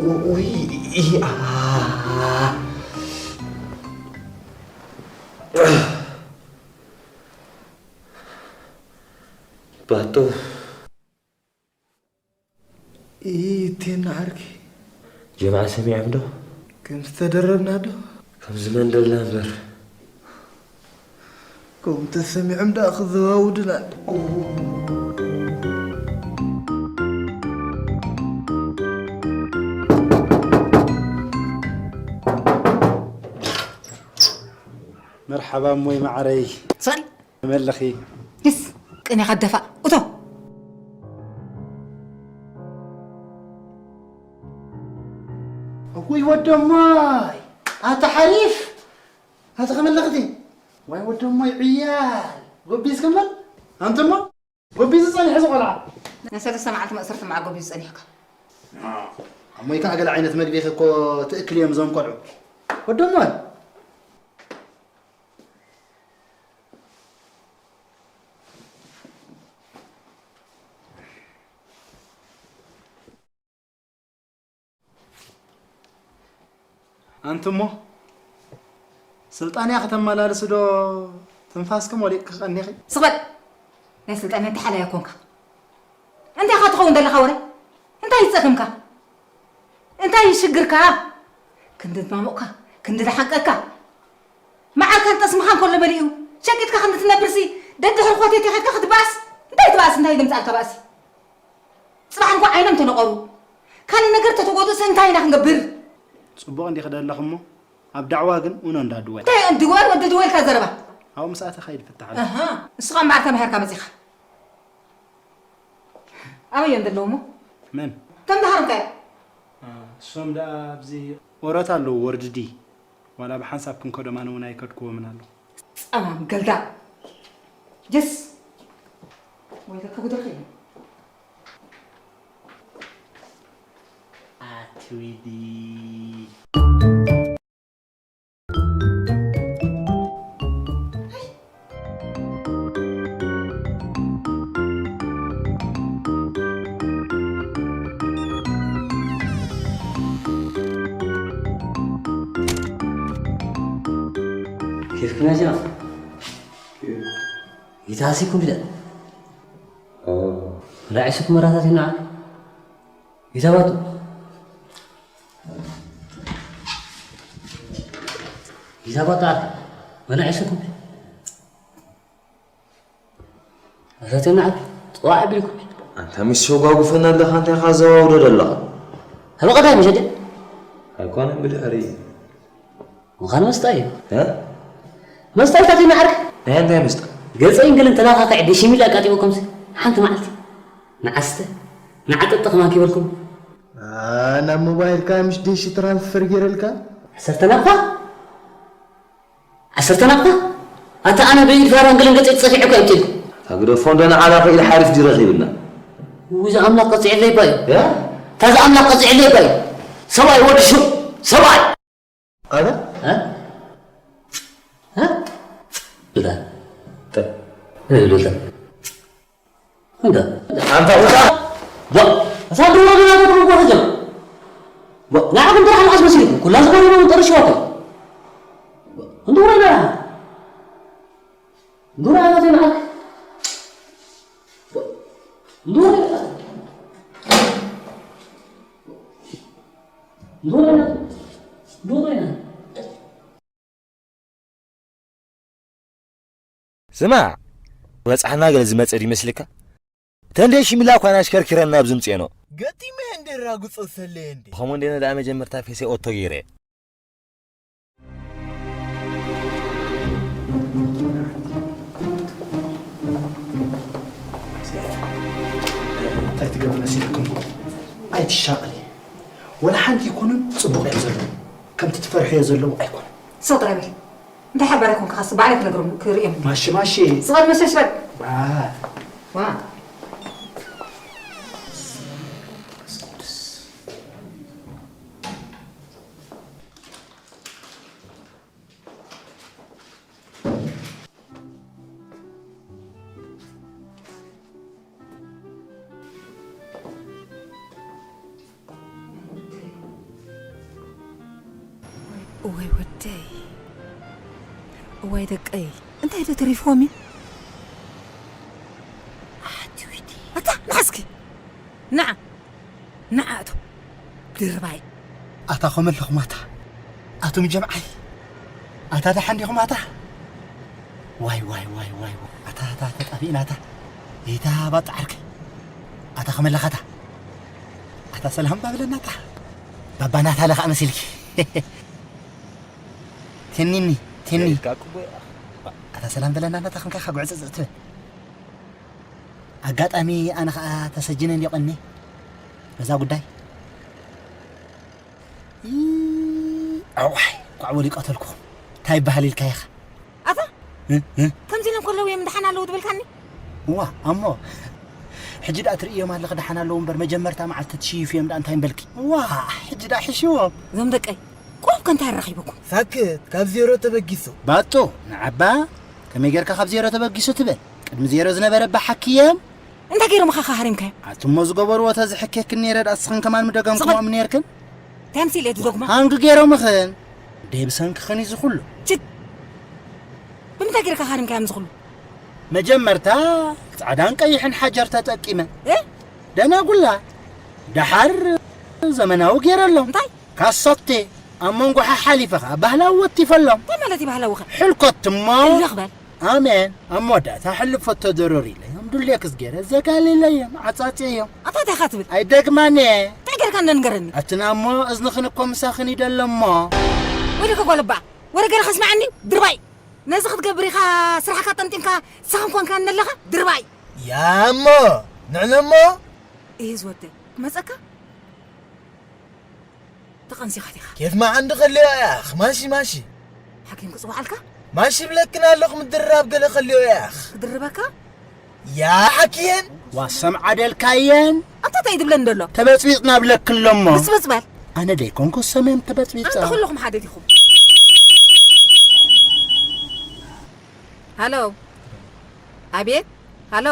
ውይ፣ ኢ-፣ ኣ-፣ ባጡ። ኢቴና ዓርኪ። ጀምዓ ሰሚዖም ዶ? ከም ዝተደረብና ዶ? ከም ዝመንደልና እምበር። ከምኡ ተሰሚዖም ደኣ ክዘዋውዱና። መርሓባ እሞይ መዓረይ። ሰል መለኺ። ይስ ቅኔኻ ደፋእ። እቶ። እኩይ ወደማይ። ኣታ ሓሪፍ። ኣታ ከመለኽቲ። ዋይ ወደማይ ዕያል። ጎቢዝ ከመል። ኣንተማ። ጎቢዝ ጸኒሑ ዝቆልዓ። ናይ ሰለስተ መዓልቲ መእሰርቲ መዓ ጎቢዝ ጸኒሕካ። ኣሞይ ከኣ ገለ ዓይነት መግቢ እኮ ትእክል እዮም እዞም ቆልዑ። ወደማይ። ኣንትሞ ስልጣንያ ከተመላልስ ዶ ትንፋስኪ ሞሊቕኪ ቀኒኺ? ስቕ በል! ናይ ስልጣንያ ተሓላይ ኣይኮንካ። እንታይ ኢኻ ትኸውን ዘለኻ ወረ? እንታይ እዩ ጸገምካ? እንታይ እዩ ሽግርካ? ክንዲ ዝማሙቕካ፣ ክንዲ ዝሓንቀካ። መዓርካን ጠስምኻን ከሎ መሊኡ፣ ሸቂጥካ ክንዲ ትነብርሲ፣ ደድሕሪ ኮቴቴ ኸድካ ክትበኣስ? እንታይ ትበኣስ? እንታይ እዩ ዘምጽኣልካ ባእሲ? ጽባሕ እንኳ ዓይኖም ተነቐሩ፣ ካልእ ነገር ተተጎዱእሲ እንታይ ኢና ክንገብር? ጽቡቕ እንዲኺ ደለኺ እሞ፣ ኣብ ዳዕዋ ግን ኡኖ እንዳ ድወል። እንታይ እንድወል ወዲ ድወልካ ዘረባ? ኣብኡ ምስ ኣተኻ እዩ ዝፍታሕ ኣሎ። ኣሃ፣ ንስኻ እምበኣር ተማሂርካ መጺኻ። ኣበይ እዮም ዘለዉ እሞ? መን? ተምሃርካዮ? እ፣ እሶም ደኣ ኣብዚ ወረት ኣለዉ፣ ወርድዲ። ዋላ ብሓንሳብ ክንከዶም ኣነ እውን ኣይከድክዎምን ኣለኹ። ጸማም ገልዳ። ጀስ። ወይለከ ጉድኺ። ኣትዊዲ። كيف كنا جا؟ كيف؟ يتعسي كل ده. آه. لا عسك مرات هنا. يتابعتوا. يتابعتوا. ولا عسكم. ኣዛትና ዓቢ፣ ጽዋዕ ኣቢልኩም። ኣንታ ምስ ሸጓጉፈና ኣለኻ፣ እንታይ ኢኻ ዘዋውዶ ዘለኻ? ኣብ ቀዳይ ምሸት ኣይኮነን ብድሕሪ። ምዃኑ መስጣ እዩ። እ? መስጣ እዩ ታቲና ዓርኪ። ናይ እንታይ መስጣ? ገጸይ እንግል እንተላኻኺ ዕዲ ሽሚል ኣቃጢቡ ከምዚ ሓንቲ መዓልቲ። ንዓስተ፣ ንዓጠጠ ከማን ኪበልኩም። ኣ፣ ናብ ሞባይልካ ምሽ ዲሽ ትራንስፈር ገይረልካ? ዓሰርተ ናቕፋ? ዓሰርተ ናቕፋ? ኣታ ኣነ ብኢድ ፋራ እንግል ገጸይ ጸፊዐ እኮ እምጥልኩ። ታግደፎ እንዶ ንዓና ክኢል ሓሪፍ ድዩ ረኺብና? ውይ፣ እዚ ኣምላኽ ቀጺዕለይ ባዩ። ያ? ታዚ ኣምላኽ ቀጺዕለይ ባዩ። ሰብኣይ ወዲ ሹም፣ ሰብኣይ። ኣታ? እ? እ? ብላ። ተ- እ፣ ብላ። እንዳ። ኣንታ ውጣ! ዋ! ኣሳድሮ ወደ ናቱ ተመጓ ተጀመረ። ዋ! ንዓኹም ጥራሕ መዓስ መሲልኩም? ኩላ ዝኾነ እውን ጠርሽዋ እኮ። እንዶ ወረዳ። እንዶ ወረዳ ናቱ ይመዓልክ። እንዶ ወረዳ። እንዶ ወረዳ። እንዶ ወረዳ። ስማዕ፣ በጻሕና ገለ ዝመጸ ድዩ ይመስልካ? ተንዴ ሽሚላ ኳና ኣሽከርኪረና ኣብ ዝምጽኤኖ። ገጢመ እንደ ራጉጾ ሰለየ እንዴ። ብኸምኡ እንዴ ነዳ መጀመርታ ፌሰ ኦቶ ገይረ። እንታይ ትገብር መሲልኩም? ኣይትሻቕሊ። ወላ ሓንቲ ኣይኮኑን ጽቡቕ እዮም ዘለዉ። ከምቲ ትፈርሕዮ ዘለዉ ኣይኮኑን። ስቕ ጥራይ በል። እንታይ ሓባር ኣይኮንካ፣ ካስ ባዕለይ ክነግሮም፣ ክርእዮም። ማሺ፣ ማሺ። ስቕ በል፣ መሸሽ በል። ዋ። ዋ። እዋይ ወደይ፣ እዋይ ደቀይ፣ እንታይ ዶ ተሪፍዎም እዩ? ኣቲ ወዲ። ኣታ ንሓስኪ፣ ንዓ፣ ንዓ ኣቶ ድርባይ። ኣታ ኸመለኹም ኣታ፣ ኣቱም ጀምዓይ፣ ኣታ ደሓን ዲኹም ኣታ? ዋይ፣ ዋይ፣ ዋይ፣ ዋይ፣ ዋይ። ኣታ፣ ኣታ፣ ኣታ፣ ጠፊእና ኣታ። ይታ ባጣ ዓርከይ። ኣታ ኸመለኻታ። ኣታ ሰላም ባብለናታ። ባባናታ ለኻ መሲልኪ። ቴኒኒ፣ ቴኒ። ኣታ ሰላም በለና ናታ ክንካ ካ ጉዕጽጽ ትብል። ኣጋጣሚ ኣነ ኸኣ ተሰጅነ እንዲቐኒ። በዛ ጉዳይ። ይ-፣ ኣዋይ፣ ኳዕ ወሊ ቀተልኩኹም። እንታይ ይበሃል ኢልካ ኢኻ? ኣታ? እ? እ? ከምዚ ኢሎም ከለዉ እዮም ደሓን ኣለዉ ትብልካኒ? ዋ፣ ኣሞ፣ ሕጂ ደኣ ትርእዮም ኣለኺ ደሓን ኣለዉ እምበር፣ መጀመርታ መዓልቲ ትሽይፍ እዮም ደኣ እንታይ እምበልኪ? ዋ፣ ሕጂ ደኣ ሕሽዎም። እዞም ደቀይ፣ ቁሩብ ከ እንታይ ኣራኺብኩም? ሳክት፣ ካብ ዜሮ ተበጊሱ። ባጡ፣ ንዓባ፣ ከመይ ጌርካ ካብ ዜሮ ተበጊሱ ትብል? ቅድሚ ዜሮ ዝነበረ ኣባ ሓኪ እዮም። እንታይ ገይሮምኻ ከ ሃሪምካዮ? ኣቱሞ ዝገበርዎ ተዝሕኬክን ነይረ ደኣ፣ እስኽን ከማን ምደገምኩሞም ነይርክን? እንታይ ኣምሲለ እየ ዝደግሞ? ሃንግ ገይሮምኽን። ደይ ብሰንክኽን እዩ ዝኹሉ። ችት! ብምንታይ ገይርካ ሃሪምካዮም ዝኹሉ? መጀመርታ ጻዕዳን ቀይሕን ሓጀር ተጠቂመ። እ? ደናጉላ። ደሓር ዘመናዊ ገይረሎም። እንታይ? ካሶቴ ኣብ መንጎ ሓሓሊፈ ኸኣ ባህላዊ ወቲፈሎም። እንታይ ማለት እዩ ባህላዊ ኸ? ሕልኮት እሞ። እልኽ በል። ኣሜን። ኣብ መወዳእታ ሕልፎ ተደረሩ ኢለዮም። ዱሌክስ ገይረ ዘጋሊለዮም፣ ዓጻጽየዮም። ኣታ እንታይ ኢኻ ትብል? ኣይደግማን እየ። እንታይ ገይርካ እንደ ንገረኒ? ኣትና እሞ እዝንኽን እኮ ምሳኽን ይደሎ እሞ። ወይለከ ጓል እባ፣ ወረ ገለ ከስምዓኒ፣ ድርባይ። ነዚ ክትገብር ኢኻ ስራሕካ ጠምጢምካ፣ ሰኽን ኮንካ እነለኻ፣ ድርባይ። ያ እሞ፣ ንዕነ እሞ። እየ ዝወደይ፣ ክመጸካ? ተቐንሲኻ ዲኻ? ኬፍ መዓንዲ ከልዮ እያ፣ ማሺ፣ ማሺ። ሓኪም ክጽውዓልካ? ማሺ ብለክን ኣለኹ፣ ምድርራብ ገለ ከልዮ እያ። ክድርበካ? ያ ሓኪየን። ዋሰም ዓደልካየን። ኣታ እንታይ ድብለን ደሎ? ተበጽቢጽና ብለክን ሎሞ። ብጽብጽ በል። ኣነ ደይኮንኩ ሰሜን ተበጽቢጻ። ኣንተ ኩልኹም ሓደ ዲኹም? ሃሎ። ኣቤት። ሃሎ።